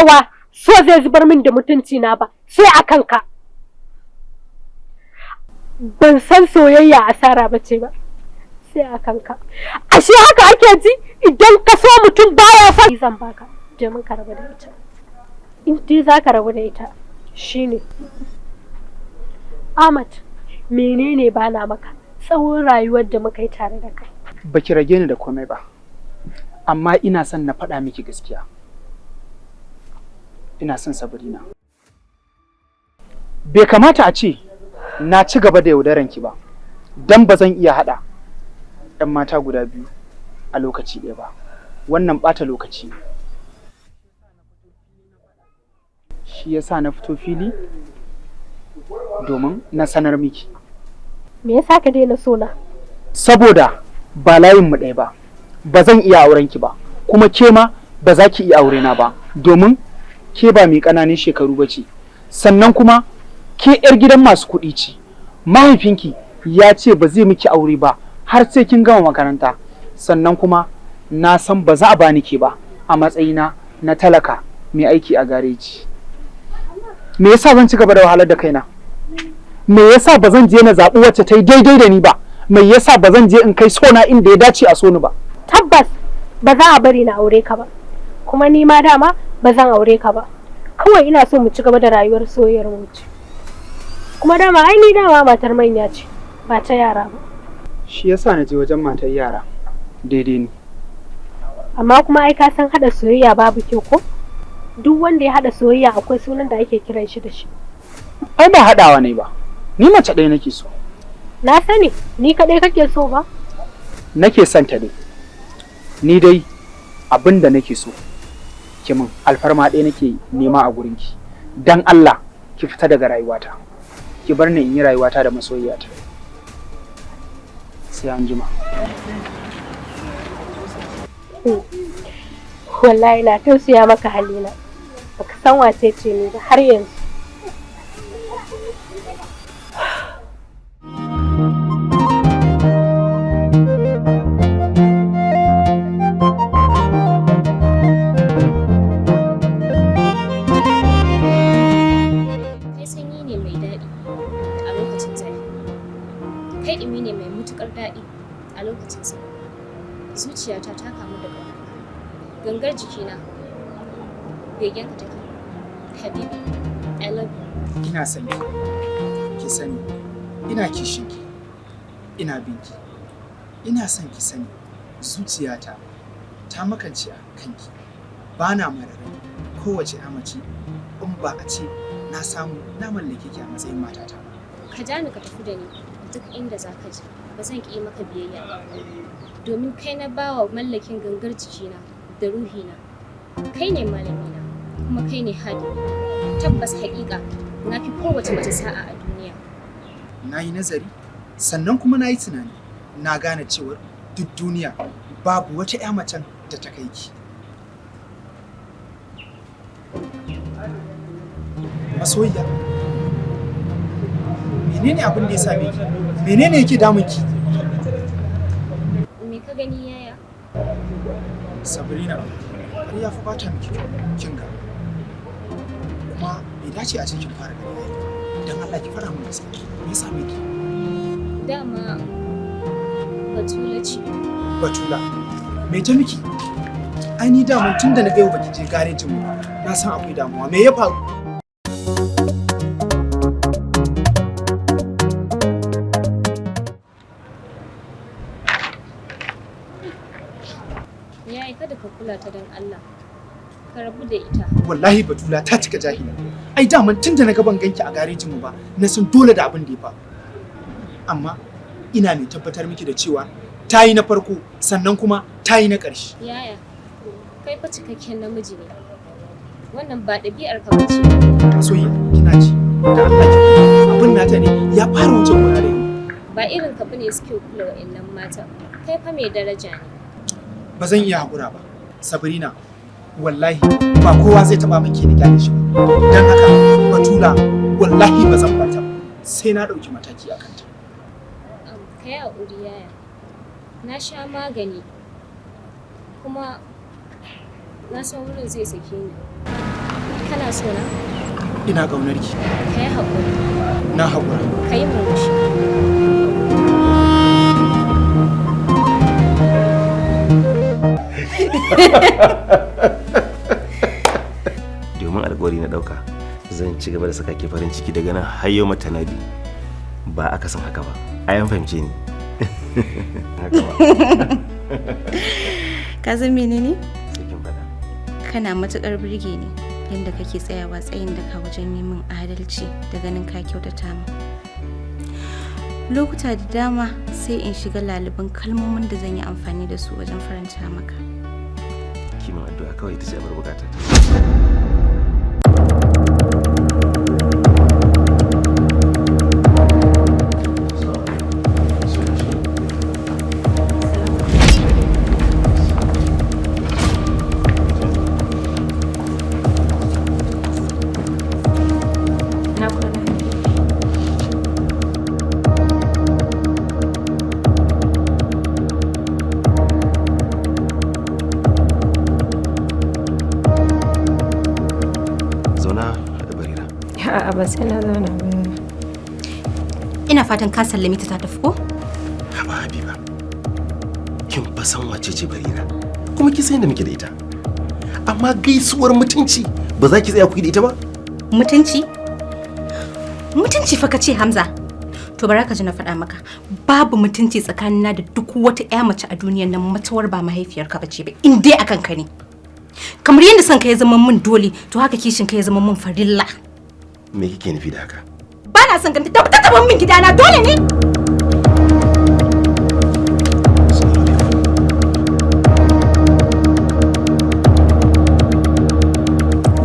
cewa so zai zubar min da mutunci na ba sai a kanka. Ban san soyayya asara ba ce ba sai a kanka. Ashe haka ake ji idan ka so mutum baya son zan baka domin ka rabu da ita. In dai za ka rabu da ita shine. Ahmad, menene bana maka tsawon rayuwar da muka yi tare da kai? Baki rage ni da komai ba, amma ina son na faɗa miki gaskiya. Ina son Sabrina. Bai kamata a ce na ci gaba da yaudaran ki ba, dan ba zan iya haɗa 'yan mata guda biyu a lokaci ɗaya ba. Wannan ɓata lokaci ne. Shi yasa na fito fili domin na sanar miki. Me yasa ka daina sona? Saboda ba layin mu ɗaya ba, ba zan iya auren ki ba, kuma ke ma ba za ki iya aure na ba, domin ke ba mai ƙananan shekaru ba ce, sannan kuma ke 'yar gidan masu kuɗi ce. Mahaifinki ya ce ba zai miki aure ba har sai kin gama makaranta, sannan kuma na san ba za a bani ke ba a matsayina na talaka mai aiki a gareji. Me yasa zan ci gaba da wahalar da kaina? Me yasa ba zan je na zaɓi wacce ta yi daidai da ni ba? Me yasa ba zan je in kai sona inda ya dace a soni ba? Tabbas ba za a bari na aure ka ba, kuma ni ma dama ba zan aure ka ba. Kawai ina so mu ci gaba da rayuwar soyayyar mu ce. Kuma dama ai ni dama matar manya ce, ba ta yara ba. Shi yasa na je wajen matar yara daidai ni. Amma kuma ai ka san haɗa soyayya babu kyau ko? Duk wanda ya haɗa soyayya akwai sunan da ake kiran shi da shi. Ai ba haɗawa ne ba, ni mace ɗaya nake so. Na sani, ni kaɗai kake so ba? Nake son ta dai. Ni dai abin da nake so ki min alfarma ɗaya nake nema a gurinki. Dan Allah ki fita daga rayuwata, ki bar ni in yi rayuwata da masoyiyata. Sai an jima. Wallahi na tausaya maka halina. Baka san wace ce ni ba har yanzu. Kai sanyi ne mai daɗi a lokacin zafi. Kai ɗumi ne mai matuƙar daɗi a lokacin sanyi. Zuciyata ta kamu da ƙaunarka. Gangar jikina begenka take. Habibi, I love you. Ina son ki, ki sani ina kishin ki, ina bin ki. Ina son ki sani zuciyata ta makance a kanki. Ba na mararin kowace ya mace in ba a ce na samu na mallake ki a matsayin matata ba. Ka ja ni ka tafi da ni duk inda za ka je. Ba zan ƙi maka biyayya ba. Domin kai na bawa mallakin gangar jikina da ruhina. Kai ne malamina kuma kai ne hadimi. Tabbas haƙiƙa na fi kowace mace sa'a a duniya. Na yi nazari, sannan kuma na yi tunani, na gane cewar duk duniya babu wata 'ya macen da ta kai ki. Masoyiya, menene abin da ya same ki? Menene yake damun ki? Me ka gani, yaya? Sabrina, har ya fi bata miki kyau, kin ga. Kuma bai dace a ce kin fara gani yayi ba. Dan Allah ki faɗa min gaskiya. Me ya same ki? Dama Batula ce. Batula, me ta miki? Ai ni damun tun da na ga yau baki je garejin mu ba, na san akwai damuwa. Me ya faru? Yaya, kada ka kula ta don Allah. Ka rabu da ita. Wallahi Batula ta cika jahila. Ai daman tun da na ga ban ganki a garejin mu ba, na san dole da abin da ya faru. Amma ina mai tabbatar miki da cewa ta yi na farko, sannan kuma ta yi na ƙarshe. Yaya, kai fa cikakken namiji ne. Wannan ba ɗabi'ar ka bace. Masoyiya, kina ji? Da Allah ki kula. Abin nata ne ya fara wuce gona da ni. Ba irin ka bane suke kula wa'annan matan. Kai fa mai daraja ne. Ba zan iya haƙura ba. Sabrina, wallahi ba kowa zai taɓa min ke na kyale shi ba. Don haka Batula, wallahi ba zan barta ba. Sai na ɗauki mataki a kanta. Ka yi haƙuri, yaya. Na sha magani kuma na san wurin zai sake ni. Kana so na? Ina ƙaunar ki. Ka yi haƙuri. Na haƙura. Ka yi murmushi. Domin alƙawari na ɗauka, zan ci gaba da saka ki farin ciki daga nan har yau matanadi. Ba aka san haka ba. Ai an fahimce ni. Haka ba. Ka san menene? Sai kin faɗa. Kana matuƙar birge ni yadda kake tsayawa tsayin daka wajen yi min adalci da ganin ka kyautata min. Lokuta da dama sai in shiga laliban kalmomin da zan yi amfani da su wajen faranta maka. Kimin addu'a kawai ita ce abar bukata ta. Zauna da Barira. A'a ba sai na zauna ba. Ina fatan ka sallame ta ta tafi ko? Haba Habiba. Kin fa san wace ce Barira. Kuma kin san yadda muke da ita. Amma gaisuwar mutunci ba za ki tsaya ku yi da ita ba? Mutunci? Mutunci fa ka ce Hamza. To bara ka ji na faɗa maka. Babu mutunci tsakanina da duk wata ƴa mace a duniyar nan matuwar ba mahaifiyarka bace ba in dai akan ka ne. Kamar yadda son ka ya zama min dole to haka kishin ka ya zama min farilla. Me kike nufi da haka? Ba na son ganta ta taɓa min gidana dole ne.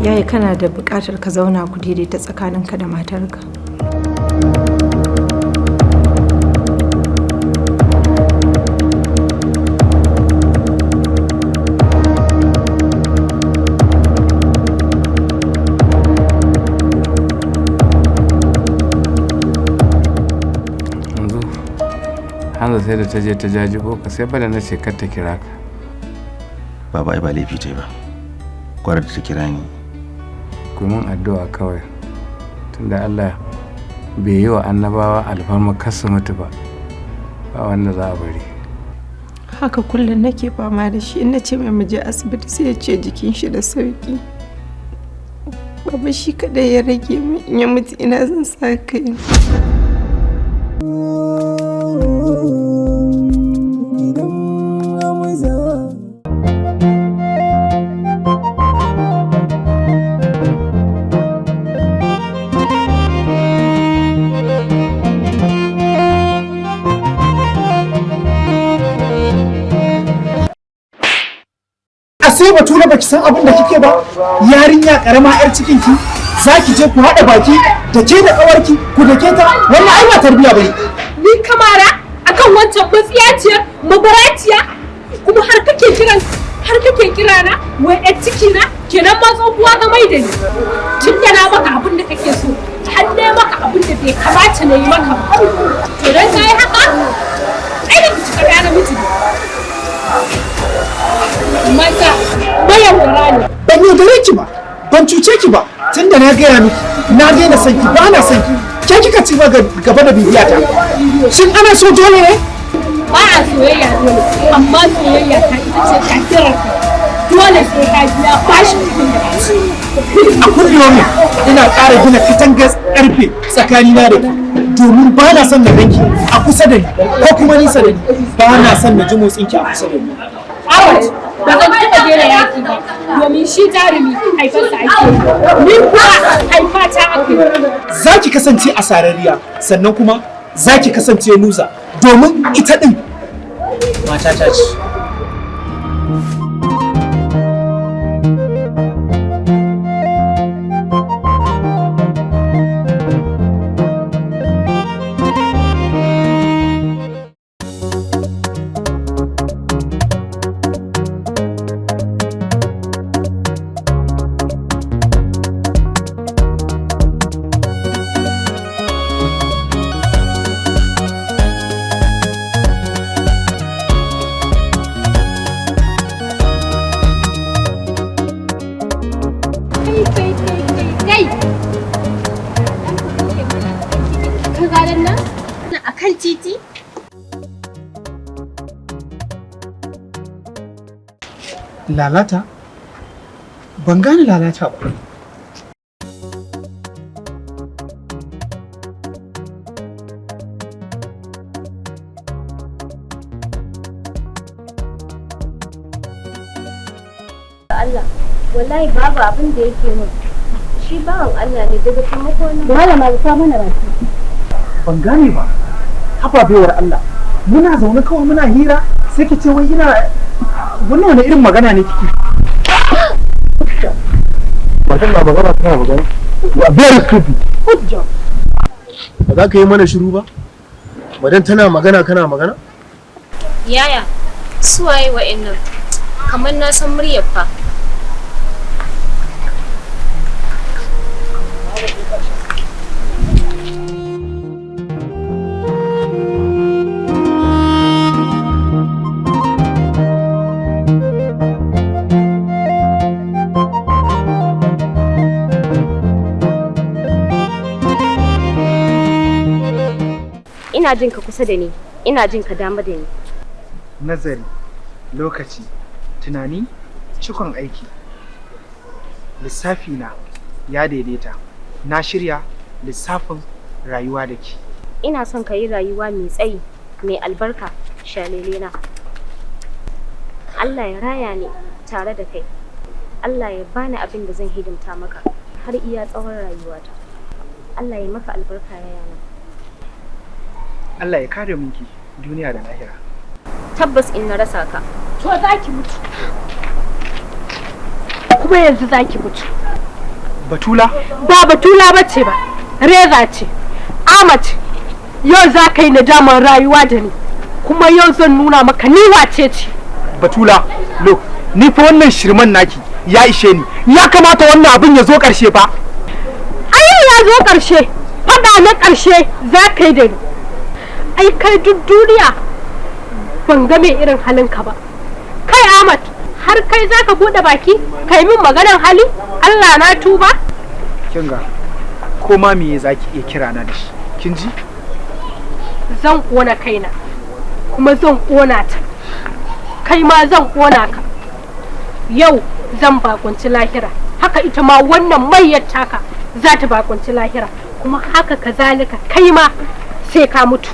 Yaya kana da buƙatar ka zauna ku daidaita tsakaninka da matarka. Yanzu Hanza sai da ta je ta jajibo ka sai bada na ce kar ta kira ka. Baba ai ba laifi ta yi ba. Gwara da ta kira ni. Ku min addu'a kawai. Tunda Allah bai yi wa annabawa alfarma kar su mutu ba. Ba wanda za a bari. Haka kullum nake fama da shi in na ce mai mu je asibiti sai ya ce jikin shi da sauki. Baba shi kadai ya rage min in ya mutu ina zan sa kai. A sai Bature baki san abin da kike ba, yarinya karama yar cikin ki, zaki je ku haɗa baki da ke da ƙawarki ku da ke ta, wannan ai ba tarbiya bane. Ni kamara akan wancan matsiyaciyar mabaraciya kuma har kake kiran har kake kira na wai yar ciki na kenan ma tsohuwa ga mai da ni. Tun da na maka abin da kake so har na maka abin da bai kamata na yi maka ba. To dan kai haka ai ba ki cika ɗa namiji ba. Maza mayaudara ne. Ban yaudare ki ba, ban cuce ki ba, tunda na gaya miki na daina son ki ba na son ki. Ke kika ci gaba da bibiya ta. Shin ana so dole ne? Ba a soyayya dole, amma soyayya ta ita ce kakirar ka. Dole sai ka biya bashin kuɗin da ka ci. A kullum ina ƙara gina katangar ƙarfe tsakanina da ke domin ba na son na ganki a kusa da ni ko kuma nisa da ni, ba na son na ji motsin ki a kusa da ni. Ahmad, ba zan taɓa daina yaƙi ba, domin shi jarumi haifarsa ake yi. Ni kuwa haifata ake yi. Za ki kasance a sarariya sannan kuma za ki kasance loser domin ita ɗin matata ce. Lalata? Ban gane lalata ba. Allah, wallahi babu abin da yake min. Shi bawan Allah ne daga taimako na. Malama rufa mana baki. Ban gane ba. Haba baiwar Allah. Muna zaune kawai muna hira sai ki ce wai ina wannan wani irin magana ne kike? Matan na magana tana magana. You are very stupid. Good job. Ba za ka yi mana shiru ba? Madan tana magana kana magana? Yaya, suwaye wa'annan? Kamar na san muryar fa. Ina jin ka kusa da ni, ina jin ka dama da ni. Nazari, lokaci, tunani, cikon aiki. Lissafi na ya daidaita. Na shirya lissafin rayuwa da ke. Ina son ka yi rayuwa mai tsayi, mai albarka, shalelena. Allah ya raya ni tare da kai. Allah ya bani abin da zan hidimta maka har iya tsawon rayuwata. Allah ya maka albarka yayana. Allah ya kare minki duniya da lahira. Tabbas in na rasa ka. To za ki mutu. Kuma yanzu za ki mutu. Batula? Ba Batula ba ce ba, Reza ce. Ahmad, yau za ka yi nadamar rayuwa da ni. Kuma yau zan nuna maka ni wace ce. Batula, look, ni fa wannan shirman naki ya ishe ni. Ya kamata wannan abin ya zo ƙarshe fa. Ai yau ya zo ƙarshe. Faɗa na ƙarshe za ka yi da ni. Ai kai duk duniya ban ga mai irin halinka ba. Kai Ahmad, har kai za ka buɗe baki ka yi min maganar hali? Allah na tuba? Kin ga, ko ma me za ki iya kira na da shi? Kin ji? Zan ƙona kaina, kuma zan ƙona ta. Kai ma zan ƙona ka. Yau zan bakunci lahira. Haka ita ma wannan mayyar taka za ta bakunci lahira. Kuma haka kazalika kai ma sai ka mutu.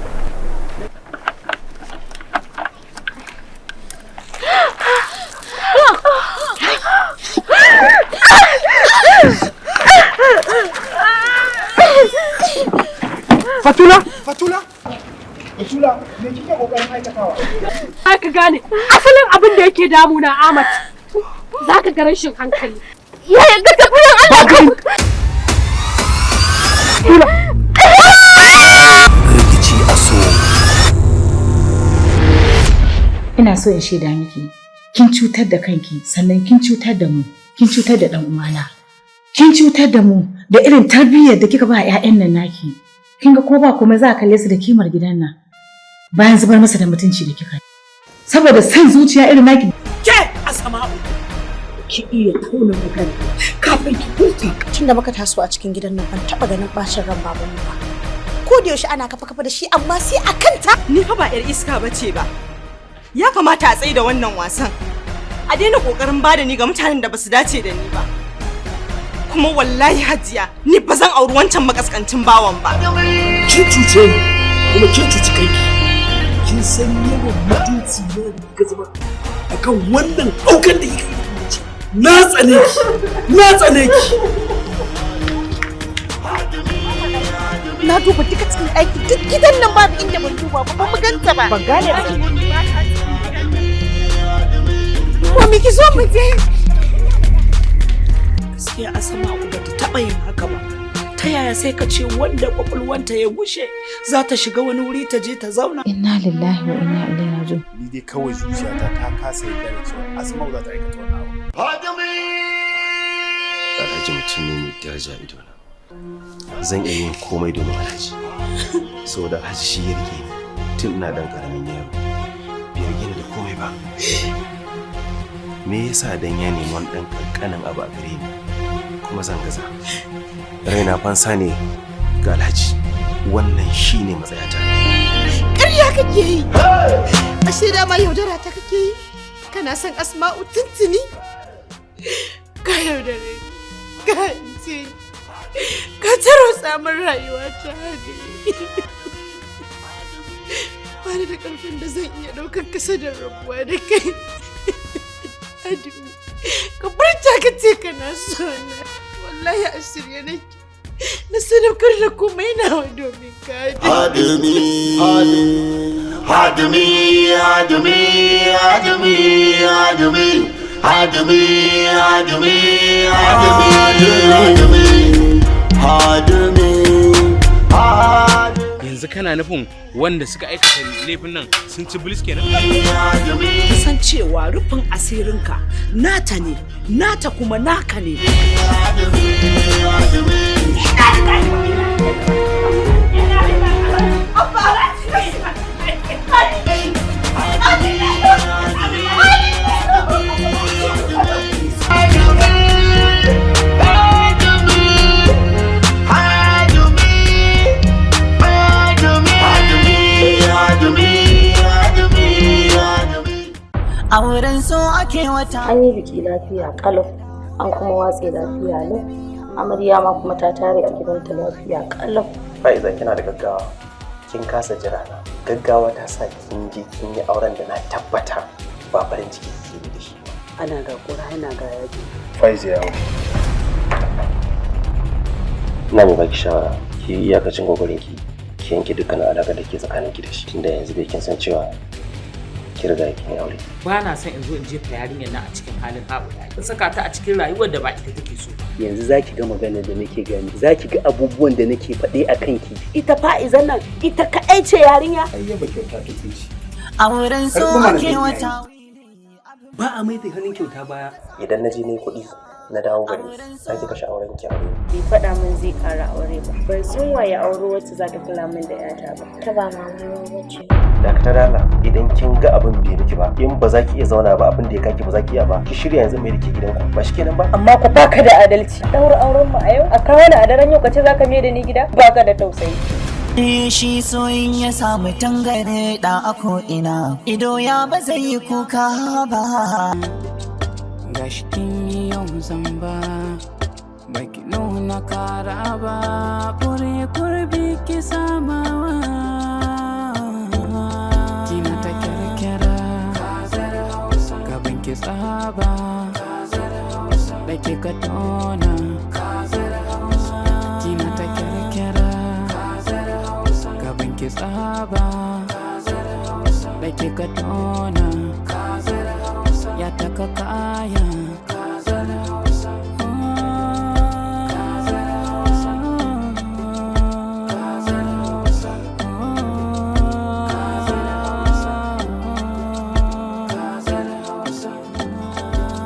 Fatula! Fatula! Fatula, me kike kokarin aikatawa? Za ka gane asalin abin da yake damuna Ahmad. Za ka ga rashin hankali. Yaya ga tafiyan Allah ka. Rikici a so. Ina so in shaida miki, kin cutar da kanki, sannan kin cutar da mu, kin cutar da ɗan uwana. Kin cutar da mu da irin tarbiyyar da kika ba 'ya'yan nan naki. Kin ga ko ba komai za a kalle su da kimar gidan nan. Bayan zubar masa da mutunci da kika yi. Saboda son zuciya irin naki. Ke Asma'u, ki iya tauna magana kafin ki furta. Tun da muka taso a cikin gidan nan ban taɓa ganin ɓacin ran babanmu ba. Ko da yaushe ana kafa kafa da shi amma sai a kanta. Ni fa ba 'yar iska bace ba. Ya kamata a tsaye da wannan wasan. A daina kokarin bada ni ga mutanen da basu dace da ni ba. Kuma wallahi Hajiya, ni ba zan auri wancan makaskancin bawan ba. Kin cuce ni kuma kin cuci kanki. Kin san yawan mutunci na da kika zubar akan wannan aukan da kika yi. Na tsane ki, na tsane ki. Na duba duka cikin ɗaki duk gidan nan babu inda ban duba ba, ban mu ganta ba. Ban gane ba. Mami ki zo mu je. Gaskiya Asma'u ba ta taɓa yin haka ba. Ta yaya sai ka ce wanda kwakwalwanta ya gushe za ta shiga wani wuri ta je ta zauna? Inna lillahi wa inna ilaihi raji'un. Ni dai kawai zuciyata ta kasa yarda da cewa Asma'u za ta aikata wannan abu. Alhaji mutum ne mai daraja a idona. Zan iya yin komai domin Alhaji. Saboda Alhaji shi ya rike ni tun ina dan karamin yaro. Bai rike ni da komai ba. Me yasa dan ya nemi wani dan kankanin abu a gare ni kuma zan gaza. Raina fansa ne ga Alhaji. Wannan shine matsayata. Ƙarya kake yi. Ashe dama yaudara ta kake yi. Kana son Asma'u tuntuni? Ka yaudare ni, ka ce ka tarwatsa min rayuwa ta, Hadimi. Ba ni da ƙarfin da zan iya ɗaukar kasa da rabuwa da kai. Hadimi, ka furta ka ce kana so na. Wallahi a shirye nake na sadaukar da komai nawa domin ka. Hadimi, Hadimi, Hadimi, Hadimi, Hadimi, Hadimi, Hadimi, Hadimi, Hadimi, Hadimi. Yanzu kana nufin wanda suka aikata laifin nan sun ci bilis kenan? Ka san cewa rufin asirinka nata ne, nata kuma naka ne. A wurin so ake wata. An yi biki lafiya kalau, an kuma watse lafiya lau. Amarya ma kuma ta tare a gidanta lafiya kalau. Fa'iza, kina da gaggawa. Kin kasa jira na. Gaggawa ta sa kin je kin yi auren da na tabbata ba farin ciki kike yi da shi. Ana ga kura ana ga yaji. Faiza ya aure. Ina mai baki shawara, ki yi iyakacin gwagwarin ki, ki yanke dukkanin alaƙar da ke tsakanin ki da shi, tunda yanzu dai kin san cewa ki riga kin yi aure. Ba na son in zo in jefa yarinyar nan a cikin halin haɓuya, in saka ta a cikin rayuwar da ba ita take so ba. Yanzu zaki ga maganar da nake gani, zaki ga abubuwan da nake faɗe a kanki. Ita Fa'izan nan ita kaɗai ce yarinya? Ai yaba kyauta ta ce. A wurin so ake wata. Ba a mai da hannun kyauta baya. Idan na je ne kuɗi na dawo gari, za ki kashe auren ki aure. Bai faɗa min zai ƙara aure ba. Ban san waye auro wacce za ta kula min da 'yata ba. Ta ba mama bace. Dakatar da Allah, idan kin ga abin bai miki ba, in ba za ki iya zauna ba, abin da ya kaki ba za ki iya ba, ki shirya yanzu mai da ke gidanku, ba shi kenan ba? Amma ku baka da adalci. Daura auren mu a yau, a kawo ni a daren yau kace zaka mai da ni gida, baka da tausayi. Shi soyin ya samu tangare da a ko'ina, ido ya ba zai yi kuka ba. Gashi kin yi yau zamba, baki nuna kara ba, kure kurbi ki samawa. Kina ta kyarkyara, gaban ki tsaba, da kika tona. Kina ta kyarkyara, gaban ki tsaba, da kika tona. Ya taka kaya.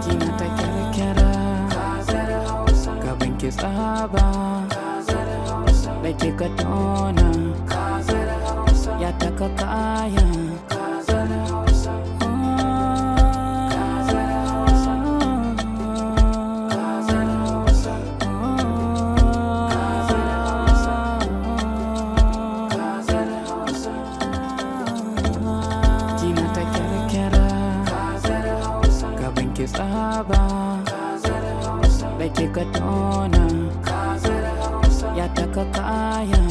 Kina ta kyarkyara, gaban ki tsaba, da kika tona. Ya taka kaya. Kina ta kyarkyara, gaban ki tsaba, da kika tona. Ya taka kaya.